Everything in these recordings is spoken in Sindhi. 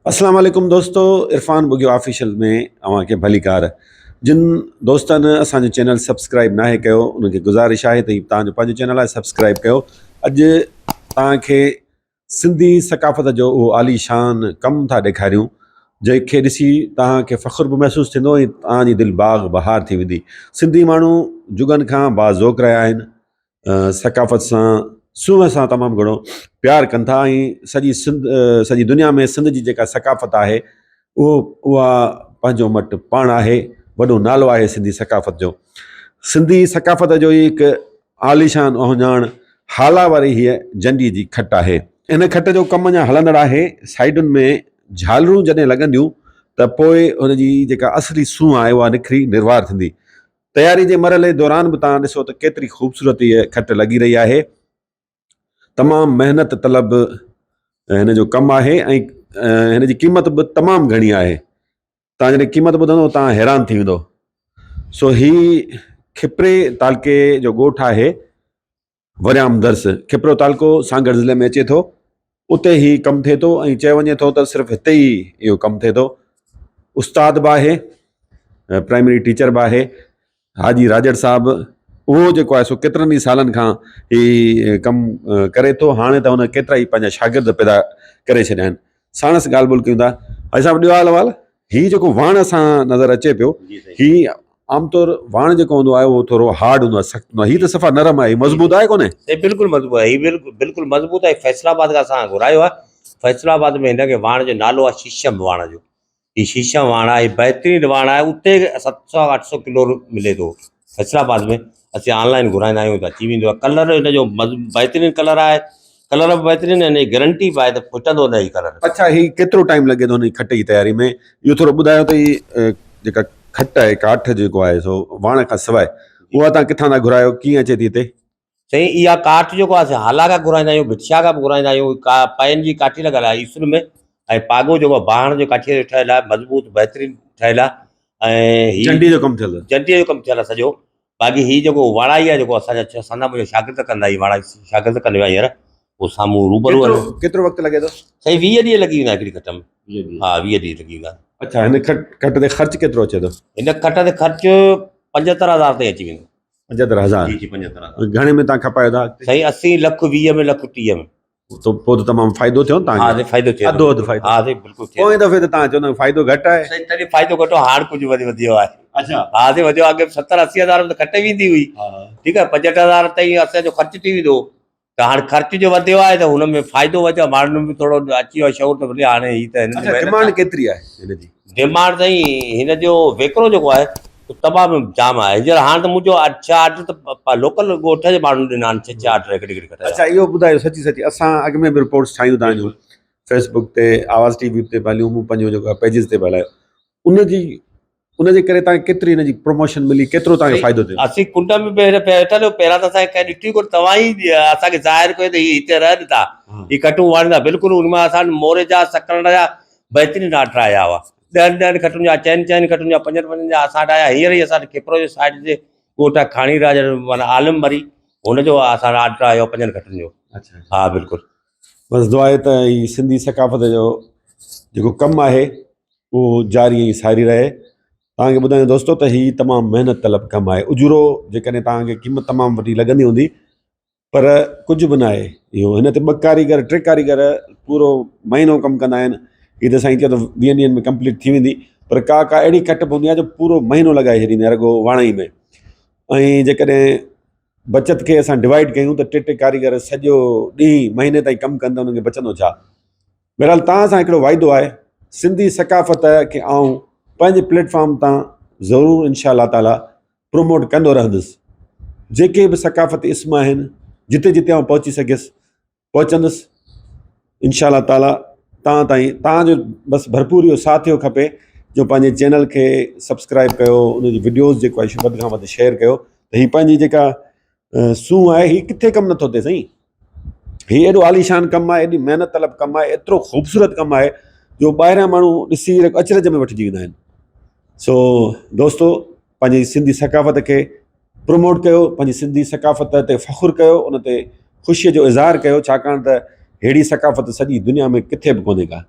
اسلام عليڪم دوستو عرفان ٻگهيو آفيشل ۾ اوهان کي ڀليڪار جن دوستن اسان جو چينل سبسڪرائب ناهي ڪيو انهن کي گذارش آهي ته هي توهان جو پنهنجو چينل آهي سبسڪرائب ڪيو اڄ توهان کي سنڌي ثقافت جو اهو عالي شان ڪم ٿا ڏيکاريون جنهن کي ڏسي توهان کي فخر به محسوس ٿيندو ۽ توهان جي دل باغ بهار ٿي ويندي سنڌي ماڻهو جڳن کان باذوق رهيا آهن ثقافت سان سونهن سان تمام گهڻو پيار ڪن ٿا ۽ سڄي سنڌ سڄي دنيا ۾ سنڌ جي جيڪا ثقافت آهي اهو اها پنهنجو مٽ پاڻ آهي وڏو نالو آهي سنڌي ثقافت جو سنڌي ثقافت جو ئي هڪ عاليشان اهڃاڻ هالا واري هيء جنڊي جي کٽ آهي. ان کٽ جو ڪم اڃا هلندڙ آهي سائيڊن ۾ جهالرون جڏهن لڳنديون ته پوء ان جي جيڪا اصلي سونهن آهي اها نکري نروار ٿيندي. تياري جي مرحلي دوران به توهان ڏسو ته ڪيتري خوبصورت هيء کٽ لڳي رهي آهي. تمام محنت طلب هن جو ڪم آهي ۽ هن جي قيمت به تمام گهڻي آهي. توهان جڏهن قيمت ٻڌندو توهان حيران ٿي ويندو. سو هي کپري تعلقي جو ڳوٺ آهي. وريام درس، کپرو تعلقو سانگهڙ ضلعي ۾ اچي ٿو، اتي هي ڪم ٿئي ٿو ۽ چيو وڃي ٿو ته صرف هتي ئي اهو ڪم ٿئي ٿو. استاد به آهي، پرائمري ٽيچر به آهي، حاجي راڄڙ صاحب اهو جيڪو آهي سو ڪيترن ئي سالن کان هي ڪم ڪري ٿو، هاڻي ته هن ڪيترا ئي پنهنجا شاگرد پيدا ڪري ڇڏيا آهن. ساڻس ڳالهه ٻولهه ڪيون ٿا. حاجي صاحب ڏيو حال احوال؟ هي جيڪو واڻ اسان نظر اچي پيو هي عام طور واڻ جيڪو هوندو آهي اهو ٿورو هارڊ هوندو آهي سخت هوندو آهي هي ته صفا نرم آهي مضبوط آهي ڪونهي؟ سائين بلڪل مضبوط آهي هي بلڪل بلڪل مضبوط آهي فيصل آباد کان اسان گهرايو آهي فيصل آباد ۾ هن کي واڻ جو نالو آهي شيشم واڻ جو هي شيشم واڻ آهي بهترين واڻ آهي اتي 700 800 ڪلو ملي ٿو فيصل آباد ۾ اسين آن لائن گهرائيندا آهيون ته اچي ويندو آهي ڪلر هن جو بهترين ڪلر آهي ڪلر به بهترين آهن گرنٽي به آهي ته ڦٽندو نه هي ڪلر. اڇا هي ڪيترو ٽائيم لڳي ٿو هن کٽ جي تياري ۾ اهو ٿورو ٻڌايو ته هي جيڪا کٽ آهي ڪاٺ جيڪو آهي سو واڻ کان سواء اها تان ڪٿان ٿا گهرايو ڪيئن اچي ٿي هتي؟ سائين اها ڪاٺ جيڪو آهي هالا کان گهرائيندا آهيون ڀٽشاهه کان به گهرائيندا آهيون ڪا پائن جي ڪاٺي لڳل آهي ايسر ۾ ۽ پاڳو جيڪو آهي باهڻ جي ڪاٺي جو ٺهيل آهي مضبوط بهترين ٺهيل آهي ۽ هي جنڊي جو ڪم ٿيل آهي جنڊي جو ڪم ٿيل آهي سڄو باقي هي جيڪو واڙائي آهي جيڪو اسان جا سندا منهنجا شاگرد ڪندا هي واڙائي شاگرد ڪندي ويا هينئر هو سامهون روبرو ڪيترو ڪيترو وقت لڳي ٿو؟ سائين 20 ڏينهن لڳي ويندا هڪڙي کٽ ۾ ها 20 ڏينهن لڳي ويندا. اڇا هن کٽ کٽ تي خرچ ڪيترو اچي ٿو؟ هن کٽ تي خرچ 75000 تائين اچي ويندو. 75000 جي جي 75000. گهڻي ۾ تان کپايو ٿا؟ سائين 80 لک 20 ۾ لک 30 ۾. تو پوء ته تمام فائدو ٿيو نه تان کي. ها فائدو ٿيو. اڌو اڌ فائدو. ها سائين بلڪل ٿيو. پوئين دفعي ته تان چوندا فائدو گهٽ آهي. سائين تڏهن فائدو گهٽ هو هاڻ ڪجهه وري وڌيو آهي. اڇا. ها سائين وڌيو اڳي 70 80 هزار ۾ ته کٽ ويندي هئي. ها. ٺيڪ آهي 65 هزار تائين اسان جو خرچ ٿي ويندو هو ته هاڻ خرچ جو وڌيو آهي ته هن ۾ فائدو وڌيو آهي ماڻهن ۾ ٿورو اچي ويو آهي شعور ته ڀلي هاڻي هي ته هنن جي اڇا ڊمانڊ ڪيتري آهي هن جي؟ ڊمانڊ سائين هن جو ويڪرو جيڪو آهي سو تمام جام آهي هينئر هاڻ ته منهنجو ڇهه آرڊر ته لوڪل ڳوٺ جي ماڻهن ڏنا آهن ڇهه ڇهه آرڊر هڪڙي هڪڙي کٽ جا. اڇا اهو ٻڌايو سچي سچي اسان اڳ ۾ به رپورٽس ٺاهيون تان جون فيس بڪ تي آواز ٽي وي تي به هليون مون پنهنجو جيڪو آهي پيجز تي به هلايو ان جي ان جي ڪري تان ڪيتري ان جي پروموشن ملي ڪيترو تان کي فائدو ٿيو؟ اسين ڪنڊ ۾ به ويٺل هيون پهريان ته اسان کي ڪنهن ڏٺو ئي ڪونه توهان ئي اسان کي ظاهر ڪيو ته هي هتي رهن ٿا هي کٽون واڻين ٿا بلڪل ان مان اسان موري جا سڪرنڊ جا بهترين آرڊر آيا هئا ڏهن ڏهن کٽن جا چئن چئن کٽن جا پنجن پنجن جا اسان وٽ آيا هينئر ئي اسان وٽ کپرو جي سائيڊ تي ڳوٺ آهي کاڻي راج معنيٰ عالم مري هن جو اسان وٽ آرڊر آيو پنجن کٽن جو اڇا ها بلڪل. بس دعا آهي ته هي سنڌي ثقافت جو جيڪو ڪم آهي اهو جاري ۽ ساري رهي. توهان کي ٻڌايان دوستو ته هي تمام محنت طلب ڪم آهي. اجورو جيڪڏهن توهان کي قيمت تمام وڏي لڳندي هوندي پر ڪجهه به ناهي اهو. هن تي ٻه ڪاريگر ٽي ڪاريگر پورو مهينو ڪم ڪندا آهن. هي ته سائين چيو ته ويهن ڏينهن ۾ ڪمپليٽ ٿي ويندي پر ڪا ڪا اهڙي کٽ به هوندي آهي جو پورو مهينو لڳائي ڇڏيندي آهي رڳو واڻئي ۾ ۽ جيڪڏهن بچت کي اسان ڊوائيڊ ڪيون ته ٽي ٽي ڪاريگر سڄو ڏينهن مهيني تائين ڪم ڪن ته انهن کي بچندو ڇا؟ بهرحال توهان سان هڪڙو واعدو آهي سنڌي ثقافت کي آئون پنهنجي پليٽ فارم تان ضرور انشاء الله تعالي پروموٽ ڪندو رهندس جيڪي به ثقافتي اسم آهن جتي جتي آئون پهچي سگهيس پهچندس انشاء الله تعالي تان تائين تان جو بس ڀرپور اهو ساٿ اهو کپي جو پنهنجي چينل کي سبسڪرائب ڪيو ان جي وڊيوز جيڪو آهي وڌ کان وڌ شيئر ڪيو ته هي پنهنجي جيڪا سونهن آهي هي ڪٿي ڪم نٿو ٿئي سائين هي ايڏو عاليشان ڪم آهي ايڏي محنت طلب ڪم آهي ايترو خوبصورت ڪم آهي جو ٻاهريان ماڻهو ڏسي اچرج ۾ وٺجي ويندا آهن سو دوستو پنهنجي سنڌي ثقافت کي پروموٽ ڪيو پنهنجي سنڌي ثقافت تي فخر ڪيو ان تي خوشيء جو اظهار ڪيو ڇاڪاڻ ته ههڙي ثقافت سڄي دنيا ۾ ڪٿي به ڪونهي ڪا.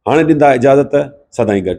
هاڻي ڏيندا اجازت، سدائين گڏ.